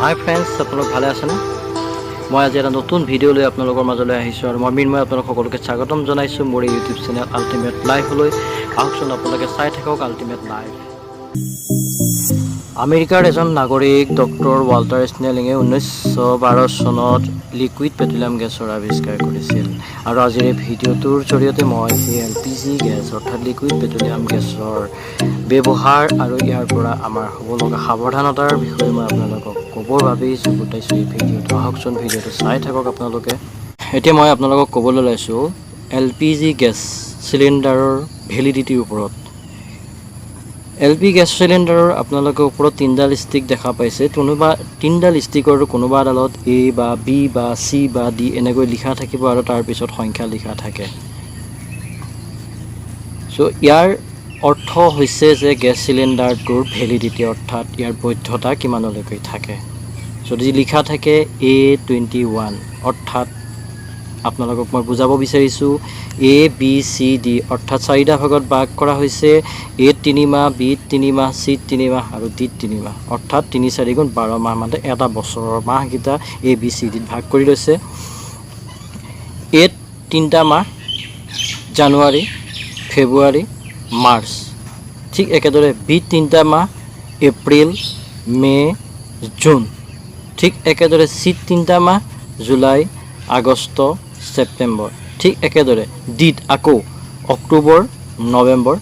হাই friends, আপোনালোক ভালে আছেনে? মই আজি এটা নতুন ভিডিঅ' লৈ আপোনালোকৰ মাজলৈ আহিছোঁ আৰু মই মৃন্ময় আপোনালোক সকলোকে স্বাগতম জনাইছোঁ মোৰ এই ইউটিউব চেনেল আল্টিমেট লাইফলৈ। আহকচোন, আপোনালোকে চাই থাকক আল্টিমেট লাইফ। আমেৰিকাৰ এজন নাগৰিক ডক্টৰ ৱাল্টাৰ স্নেলিঙে 1912 চনত লিকুইড পেট্ৰলিয়াম গেছৰ আৱিষ্কাৰ কৰিছিল আৰু আজিৰ এই ভিডিঅ'টোৰ জৰিয়তে মই সেই এলপিজি গেছ অৰ্থাৎ লিকুইড পেট্ৰলিয়াম গেছৰ ব্যৱহাৰ আৰু ইয়াৰ পৰা আমাৰ হ'ব লগা সাৱধানতাৰ বিষয়ে মই আপোনালোকক ক'বৰ বাবেই যুগুতাইছোঁ এই ভিডিঅ'টো। আহকচোন, ভিডিঅ'টো চাই থাকক আপোনালোকে। এতিয়া মই আপোনালোকক ক'বলৈ ওলাইছোঁ এলপিজি গেছ চিলিণ্ডাৰৰ ভেলিডিটিৰ ওপৰত। এলপি গেছ চিলিণ্ডাৰৰ আপোনালোকে ওপৰত তিনিডাল ষ্টিক দেখা পাইছে। কোনোবা তিনিডাল ষ্টিকৰ কোনোবা এডালত এ বা বি বা চি বা ডি এনেকৈ লিখা থাকিব আৰু তাৰপিছত সংখ্যা লিখা থাকে। চ' ইয়াৰ অৰ্থ হৈছে যে গেছ চিলিণ্ডাৰটোৰ ভেলিডিটি অৰ্থাৎ ইয়াৰ বৈধতা কিমানলৈকে থাকে। যদি লিখা থাকে এ 21, অৰ্থাৎ আপোনালোকক মই বুজাব বিচাৰিছোঁ এ, বি, চি, ডি, অৰ্থাৎ চাৰিটা ভাগত ভাগ কৰা হৈছে। এত 3 মাহ, বিত 3 মাহ, চিত 3 মাহ আৰু ডিত 3 মাহ, অৰ্থাৎ তিনি চাৰি গুণ 12 মাহ, মানে এটা বছৰৰ মাহকেইটা এ, বি, চি, ডিত ভাগ কৰি লৈছে। এত তিনিটা মাহ, জানুৱাৰী, ফেব্ৰুৱাৰী, মাৰ্চ। ঠিক একেদৰে বিত তিনিটা মাহ, এপ্ৰিল, মে', জুন। ঠিক একেদৰে চিত তিনিটা মাহ, জুলাই, আগষ্ট, ছেপ্টেম্বৰ। ঠিক একেদৰে ডিত আকৌ অক্টোবৰ, নৱেম্বৰ।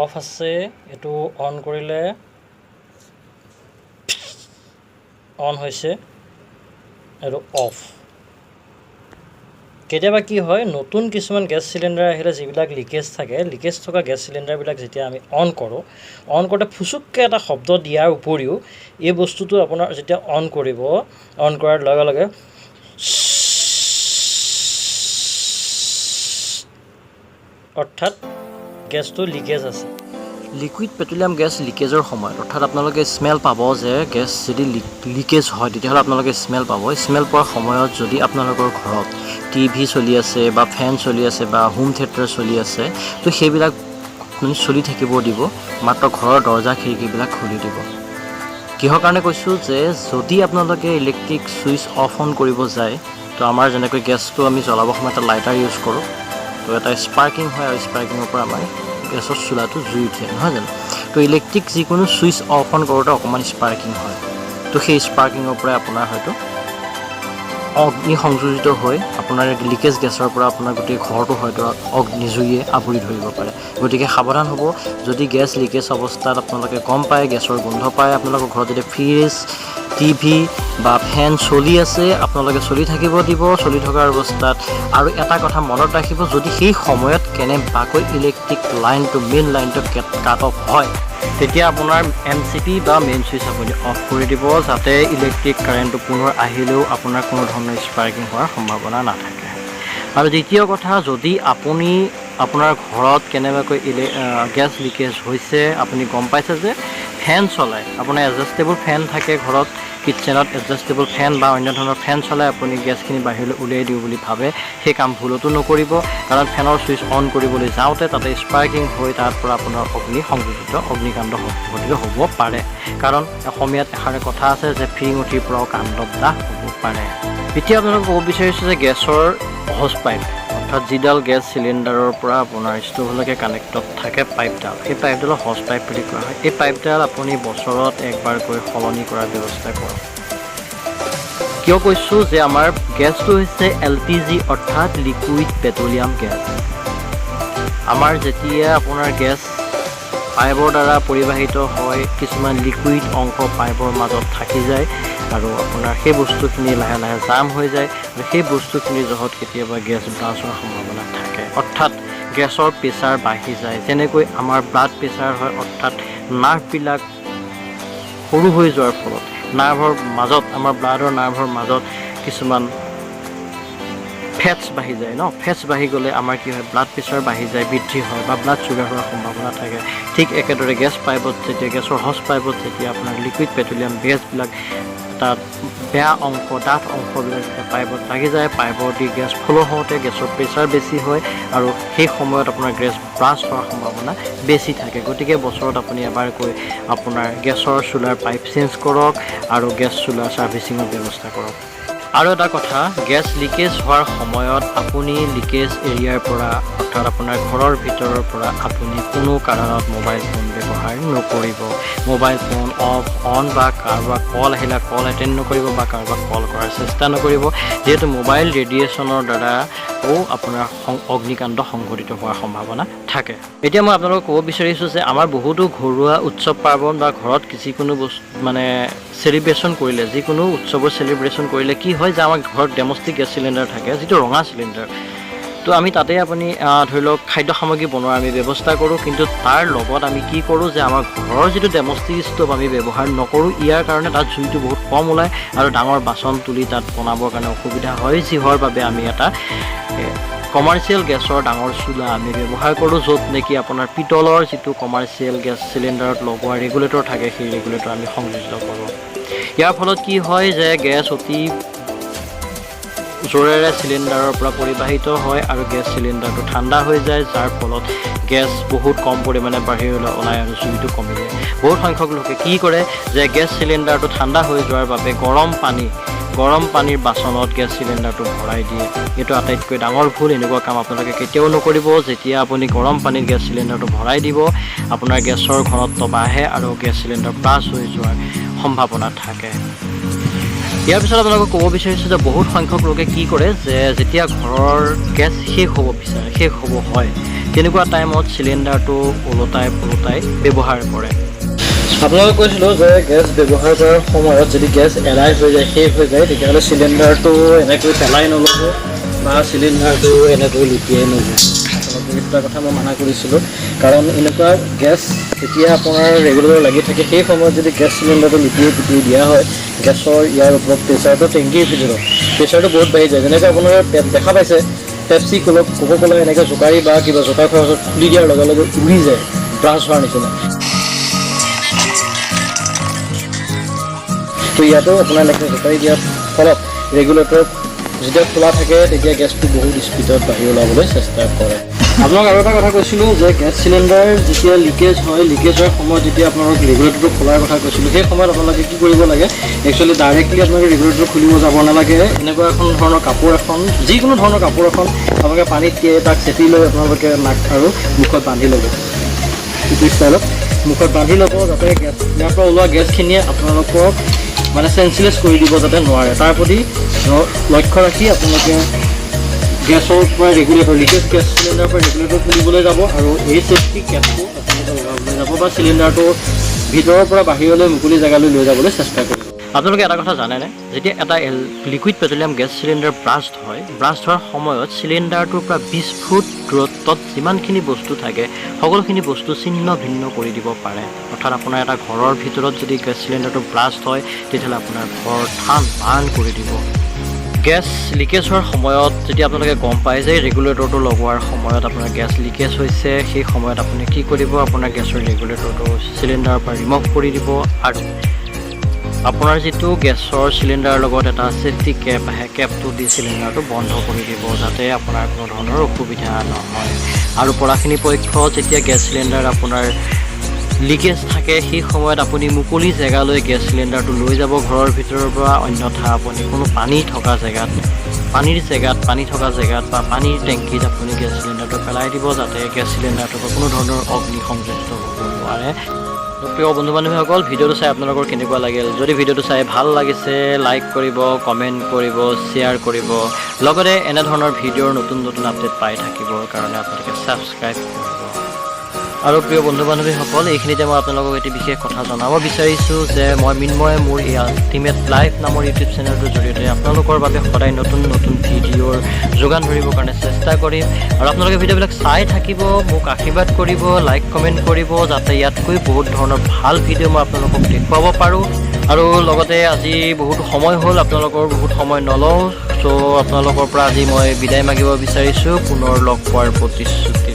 অফ আছে, এইটো অন কৰিলে অন হৈছে আৰু অফ। কেতিয়াবা কি হয়, নতুন কিছুমান গেছ চিলিণ্ডাৰ আহিলে যিবিলাক লিকেজ থাকে, লিকেজ থকা গেছ চিলিণ্ডাৰবিলাক যেতিয়া আমি অন কৰোঁ, অন কৰোঁতে ফুচুককৈ এটা শব্দ দিয়াৰ উপৰিও এই বস্তুটো আপোনাৰ যেতিয়া অন কৰিব, অন কৰাৰ লগে লগে, অৰ্থাৎ গেছটো লিকেজ আছে। লিকুইড পেট্ৰলিয়াম গেছ লিকেজৰ সময়ত, অৰ্থাৎ আপোনালোকে স্মেল পাব যে গেছ যদি লিকেজ হয়, তেতিয়াহ'লে আপোনালোকে স্মেল পাব। স্মেল পোৱাৰ সময়ত যদি আপোনালোকৰ ঘৰত টিভি চলি আছে বা ফেন চলি আছে বা হোম থিয়েটাৰ চলি আছে, তো সেইবিলাক আপুনি চলি থাকিব দিব, মাত্ৰ ঘৰৰ দৰ্জা খিৰিকীবিলাক খুলি দিব। কিহৰ কাৰণে কৈছোঁ যে যদি আপোনালোকে ইলেক্ট্ৰিক ছুইচ অফ অন কৰিব যায়, তো আমাৰ যেনেকৈ গেছটো আমি জ্বলাব সময়ত এটা লাইটাৰ ইউজ কৰোঁ, তো এটা স্পাৰ্কিং হয় আৰু স্পাৰ্কিঙৰ পৰা আমাৰ গেছৰ চুলাটো জুই উঠে, নহয় জানো? তো ইলেক্ট্ৰিক যিকোনো ছুইচ অফ অন কৰোঁতে অকণমান স্পাৰ্কিং হয়। তো সেই স্পাৰ্কিঙৰ পৰাই আপোনাৰ হয়তো অগ্নি সংযোজিত হৈ আপোনাৰ লিকেজ গেছৰ পৰা আপোনাৰ গোটেই ঘৰটো হয়তো অগ্নি জুইয়ে আৱৰি ধৰিব পাৰে। গতিকে সাৱধান হ'ব। যদি গেছ লিকেজ অৱস্থাত আপোনালোকে গম পায়, গেছৰ গোন্ধ পায়, আপোনালোকৰ ঘৰত যদি ফ্ৰিজ, টিভি বা ফেন চলি আছে, আপোনালোকে চলি থাকিব দিব চলি থকাৰ অৱস্থাত। আৰু এটা কথা মনত ৰাখিব, যদি সেই সময়ত কেনেবাকৈ ইলেক্ট্ৰিক লাইনটো, মেইন লাইনটো কাট অফ হয়, তেতিয়া আপোনাৰ এমচিবি বা মেইন ছুইচ আপুনি অফ কৰি দিব, যাতে ইলেক্ট্ৰিক কাৰেণ্টটো পুনৰ আহিলেও আপোনাৰ কোনো ধৰণৰ স্পাৰ্কিং হোৱাৰ সম্ভাৱনা নাথাকে। আৰু দ্বিতীয় কথা, যদি আপুনি আপোনাৰ ঘৰত কেনেবাকৈ গেছ লিকেজ হৈছে, আপুনি গম পাইছে যে ফেন চলাই, আপোনাৰ এডজাষ্টেবল ফেন থাকে ঘৰত, কিটচেনত এডজাষ্টেবল ফেন বা অন্য ধৰণৰ ফেন চলাই আপুনি গেছখিনি বাহিৰলৈ উলিয়াই দিওঁ বুলি ভাবে, সেই কাম ভুলতো নকৰিব। কাৰণ ফেনৰ ছুইচ অন কৰিবলৈ যাওঁতে তাতে স্পাৰ্কিং হৈ তাৰ পৰা আপোনাৰ অগ্নি সংযোজিত অগ্নিকাণ্ড সংঘটিত হ'ব পাৰে। কাৰণ অসমীয়াত এষাৰ কথা আছে যে ফিৰিঙঠিৰ পৰাও কাণ্ডৱ দাহ হ'ব পাৰে। এতিয়া আপোনালোকক ক'ব বিচাৰিছোঁ যে গেছৰ হজ পাইপ, অৰ্থাৎ যিডাল গেছ চিলিণ্ডাৰৰ পৰা আপোনাৰ ষ্ট'ভলৈকে কানেক্টত থাকে পাইপডাল, সেই পাইপডালক হজ পাইপ বুলি কোৱা হয়। এই পাইপডাল আপুনি বছৰত একবাৰকৈ সলনি কৰাৰ ব্যৱস্থা কৰক। কিয় কৈছোঁ যে আমাৰ গেছটো হৈছে এলপিজি, অৰ্থাৎ লিকুইড পেট্ৰলিয়াম গেছ। আমাৰ যেতিয়া আপোনাৰ গেছ পাইপৰ দ্বাৰা পৰিবাহিত হয়, কিছুমান লিকুইড অংশ পাইপৰ মাজত থাকি যায় আৰু আপোনাৰ সেই বস্তুখিনি লাহে লাহে জাম হৈ যায় আৰু সেই বস্তুখিনিৰ জহত কেতিয়াবা গেছ ব্লাষ্ট হোৱাৰ সম্ভাৱনা থাকে, অৰ্থাৎ গেছৰ প্ৰেছাৰ বাঢ়ি যায়। যেনেকৈ আমাৰ ব্লাড প্ৰেছাৰ হয়, অৰ্থাৎ নাৰ্ভবিলাক সৰু হৈ যোৱাৰ ফলত নাৰ্ভৰ মাজত, আমাৰ ব্লাডৰ নাৰ্ভৰ মাজত কিছুমান ফেটছ বাঢ়ি যায় ন? ফেটছ বাঢ়ি গ'লে আমাৰ কি হয়? ব্লাড প্ৰেছাৰ বাঢ়ি যায়, বৃদ্ধি হয় বা ব্লাড চুগাৰ হোৱাৰ সম্ভাৱনা থাকে। ঠিক একেদৰে গেছ পাইপত যেতিয়া, গেছৰ হজ পাইপত যেতিয়া আপোনাৰ লিকুইড পেট্ৰলিয়াম গেছবিলাক, তাত বেয়া অংশ, ডাঠ অংশবিলাক যেতিয়া পাইপত লাগি যায়, পাইপৰ দি গেছ ফ্ল' হওঁতে গেছৰ প্ৰেছাৰ বেছি হয় আৰু সেই সময়ত আপোনাৰ গেছ ব্লাষ্ট হোৱাৰ সম্ভাৱনা বেছি থাকে। গতিকে বছৰত আপুনি এবাৰকৈ আপোনাৰ গেছৰ চুলাৰ পাইপ চেঞ্জ কৰক আৰু গেছ চুলা ছাৰ্ভিচিঙৰ ব্যৱস্থা কৰক। আৰু এটা কথা, গেছ লিকেজ হোৱাৰ সময়ত আপুনি লিকেজ এৰিয়াৰ পৰা, অৰ্থাৎ আপোনাৰ ঘৰৰ ভিতৰৰ পৰা আপুনি কোনো কাৰণত মোবাইল ফোন ব্যৱহাৰ নকৰিব। মোবাইল ফোন অফ অন বা কাৰোবাক কল আহিলে কল এটেণ্ড নকৰিব বা কাৰোবাক কল কৰাৰ চেষ্টা নকৰিব, যিহেতু মোবাইল ৰেডিয়েশ্যনৰ দ্বাৰাও আপোনাৰ অগ্নিকাণ্ড সংঘটিত হোৱাৰ সম্ভাৱনা থাকে। এতিয়া মই আপোনালোকক ক'ব বিচাৰিছোঁ যে আমাৰ বহুতো ঘৰুৱা উৎসৱ পাৰ্বণ বা ঘৰত যিকোনো বস্তু মানে চেলিব্ৰেশ্যন কৰিলে, যিকোনো উৎসৱৰ চেলিব্ৰেশ্যন কৰিলে কি হয় যে আমাৰ ঘৰত ডমেষ্টিক গেছ চিলিণ্ডাৰ থাকে, যিটো ৰঙা চিলিণ্ডাৰ। তো আমি তাতে আপুনি ধৰি লওক খাদ্য সামগ্ৰী বনোৱাৰ আমি ব্যৱস্থা কৰোঁ। কিন্তু তাৰ লগত আমি কি কৰোঁ যে আমাৰ ঘৰৰ যিটো ডমেষ্টিক ষ্ট'ভ আমি ব্যৱহাৰ নকৰোঁ। ইয়াৰ কাৰণে তাত জুইটো বহুত কম ওলায় আৰু ডাঙৰ বাচন তুলি তাত বনাবৰ কাৰণে অসুবিধা হয়, যিহৰ বাবে আমি এটা কমাৰ্চিয়েল গেছৰ ডাঙৰ চুলা আমি ব্যৱহাৰ কৰোঁ, য'ত নেকি আপোনাৰ পিতলৰ যিটো কমাৰ্চিয়েল গেছ চিলিণ্ডাৰত লগোৱা ৰেগুলেটৰ থাকে, সেই ৰেগুলেটৰ আমি সংযোজিত কৰোঁ। ইয়াৰ ফলত কি হয় যে গেছ অতি জোৰেৰে চিলিণ্ডাৰৰ পৰা পৰিবাহিত হয় আৰু গেছ চিলিণ্ডাৰটো ঠাণ্ডা হৈ যায়, যাৰ ফলত গেছ বহুত কম পৰিমাণে বাহিৰলৈ ওলায় আৰু জুইটো কমি যায়। বহুত সংখ্যক লোকে কি কৰে যে গেছ চিলিণ্ডাৰটো ঠাণ্ডা হৈ যোৱাৰ বাবে গৰম পানীৰ বাচনত গেছ চিলিণ্ডাৰটো ভৰাই দিয়ে। এইটো আটাইতকৈ ডাঙৰ ভুল। এনেকুৱা কাম আপোনালোকে কেতিয়াও নকৰিব। যেতিয়া আপুনি গৰম পানীত গেছ চিলিণ্ডাৰটো ভৰাই দিব, আপোনাৰ গেছৰ ঘনত্ব বাঢ়ে আৰু গেছ চিলিণ্ডাৰ ব্লাষ্ট হৈ যোৱাৰ সম্ভাৱনা থাকে। ইয়াৰ পিছত আপোনালোকক ক'ব বিচাৰিছোঁ যে বহুত সংখ্যক লোকে কি কৰে যে যেতিয়া ঘৰৰ গেছ শেষ হ'ব বিচাৰে, শেষ হ'ব হয়, তেনেকুৱা টাইমত চিলিণ্ডাৰটো ওলোটাই পোলোটাই ব্যৱহাৰ কৰে। আপোনালোকক কৈছিলোঁ যে গেছ ব্যৱহাৰ কৰাৰ সময়ত যদি গেছ এৰাই হৈ যায়, শেষ হৈ যায়, তেতিয়াহ'লে চিলিণ্ডাৰটো এনেকৈ পেলাই নল'ব বা চিলিণ্ডাৰটো এনেকৈ লুটিয়াই নল'ব। আপোনালোকক এই দুটা কথা মই মানা কৰিছিলোঁ। কাৰণ এনেকুৱা গেছ যেতিয়া আপোনাৰ ৰেগুলাৰ লাগি থাকে, সেই সময়ত যদি গেছ চিলিণ্ডাৰটো লুটিয়াই পুটিয়াই দিয়া হয়, গেছৰ ইয়াৰ ওপৰত প্ৰেছাৰটো, টেংকিৰ ভিতৰত প্ৰেছাৰটো বহুত বাঢ়ি যায়। যেনেকৈ আপোনাৰ পেপ দেখা পাইছে, পেপচি ক'লা, কোকা ক'লা এনেকৈ জোকাৰি বা কিবা জোকাৰ খোৱাৰ পাছত খুলি দিয়াৰ লগে লগে উৰি যায়, ব্লাষ্ট হোৱাৰ নিচিনা। তো ইয়াতো আপোনাৰ এনেকৈ জোকাৰি দিয়াৰ ফলত ৰেগুলেটৰ যেতিয়া খোলা থাকে, তেতিয়া গেছটো বহুত স্পীডত বাহিৰ ওলাবলৈ চেষ্টা কৰে। আপোনাক আৰু এটা কথা কৈছিলোঁ যে গেছ চিলিণ্ডাৰ যেতিয়া লিকেজ হয়, লিকেজ হোৱাৰ সময়ত যেতিয়া আপোনালোক ৰেগুলেটৰটো খোলাৰ কথা কৈছিলোঁ, সেই সময়ত আপোনালোকে কি কৰিব লাগে? একচুৱেলি ডাইৰেক্টলি আপোনালোকে ৰেগুলেটৰটো খুলিব যাব নালাগে। এনেকুৱা এখন ধৰণৰ কাপোৰ এখন, যিকোনো ধৰণৰ কাপোৰ এখন আপোনালোকে পানীত তিয়াই তাক চেপি লৈ আপোনালোকে নাক আৰু মুখত বান্ধি ল'ব। ইটো ষ্টাইলত মুখত বান্ধি ল'ব, যাতে গেছ ইয়াৰ পৰা ওলোৱা গেছখিনিয়ে আপোনালোকক মানে চেঞ্চলেছ কৰি দিব যাতে নোৱাৰে, তাৰ প্ৰতি লক্ষ্য ৰাখি আপোনালোকে গেছৰ পৰা ৰেগুলেটৰ, লিকেজ গেছ চিলিণ্ডাৰৰ পৰা ৰেগুলেটৰ খুলিবলৈ যাব আৰু এই চেফটি কেপটো আপোনালোকে লগাবলৈ যাব বা চিলিণ্ডাৰটো ভিতৰৰ পৰা বাহিৰলৈ মুকলি জেগালৈ লৈ যাবলৈ চেষ্টা কৰিব। আপোনালোকে এটা কথা জানেনে, যেতিয়া এটা liquid petroleum gas cylinder blast হয়, ব্লাষ্ট হোৱাৰ সময়ত চিলিণ্ডাৰটোৰ পৰা 20 ফুট দূৰত্বত যিমানখিনি বস্তু থাকে, সকলোখিনি বস্তু ছিন্ন ভিন্ন কৰি দিব পাৰে। অৰ্থাৎ আপোনাৰ এটা ঘৰৰ ভিতৰত যদি গেছ চিলিণ্ডাৰটো ব্লাষ্ট হয়, তেতিয়াহ'লে আপোনাৰ ঘৰ থান বান কৰি দিব। গেছ লিকেজ হোৱাৰ সময়ত যেতিয়া আপোনালোকে গম পায় যে ৰেগুলেটৰটো লগোৱাৰ সময়ত আপোনাৰ গেছ লিকেজ হৈছে, সেই সময়ত আপুনি কি কৰিব? আপোনাৰ গেছৰ ৰেগুলেটৰটো চিলিণ্ডাৰৰ পৰা ৰিম'ভ কৰি দিব আৰু আপোনাৰ যিটো গেছৰ চিলিণ্ডাৰৰ লগত এটা ছেফটি কেপ আহে, কেপটো দি চিলিণ্ডাৰটো বন্ধ কৰি দিব, যাতে আপোনাৰ কোনো ধৰণৰ অসুবিধা নহয়। আৰু পৰাখিনি পক্ষ যেতিয়া গেছ চিলিণ্ডাৰ আপোনাৰ লিকেজ থাকে, সেই সময়ত আপুনি মুকলি জেগালৈ গেছ চিলিণ্ডাৰটো লৈ যাব ঘৰৰ ভিতৰৰ পৰা। অন্যথা আপুনি কোনো পানী থকা জেগাত, পানীৰ জেগাত, পানী থকা জেগাত বা পানীৰ টেংকিত আপুনি গেছ চিলিণ্ডাৰটো পেলাই দিব, যাতে গেছ চিলিণ্ডাৰটোৰ পৰা কোনো ধৰণৰ অগ্নি সংযোজিত হ'ব নোৱাৰে। তো প্ৰিয় বন্ধু বান্ধৱীসকল, ভিডিঅ'টো চাই আপোনালোকৰ কেনেকুৱা লাগিল? যদি ভিডিঅ'টো চাই ভাল লাগিছে, লাইক কৰিব, কমেণ্ট কৰিব, শ্বেয়াৰ কৰিব। লগতে এনেধৰণৰ ভিডিঅ'ৰ নতুন নতুন আপডেট পাই থাকিবৰ কাৰণে আপোনালোকে ছাবস্ক্ৰাইব কৰিব। আৰু প্ৰিয় বন্ধু বান্ধৱীসকল, এইখিনিতে মই আপোনালোকক এটি বিশেষ কথা জনাব বিচাৰিছোঁ যে মই মৃন্ময়ে মোৰ এই আল্টিমেট লাইফ নামৰ ইউটিউব চেনেলটোৰ জৰিয়তে আপোনালোকৰ বাবে সদায় নতুন নতুন ভিডিঅ'ৰ যোগান ধৰিবৰ কাৰণে চেষ্টা কৰিম। আৰু আপোনালোকে ভিডিঅ'বিলাক চাই থাকিব, মোক আশীৰ্বাদ কৰিব, লাইক কমেণ্ট কৰিব, যাতে ইয়াতকৈ বহুত ধৰণৰ ভাল ভিডিঅ' মই আপোনালোকক দেখুৱাব পাৰোঁ। আৰু লগতে আজি বহুত সময় হ'ল, আপোনালোকৰ বহুত সময় নলওঁ। চ' আপোনালোকৰ পৰা আজি মই বিদায় মাগিব বিচাৰিছোঁ, পুনৰ লগ পোৱাৰ প্ৰতিশ্ৰুতি।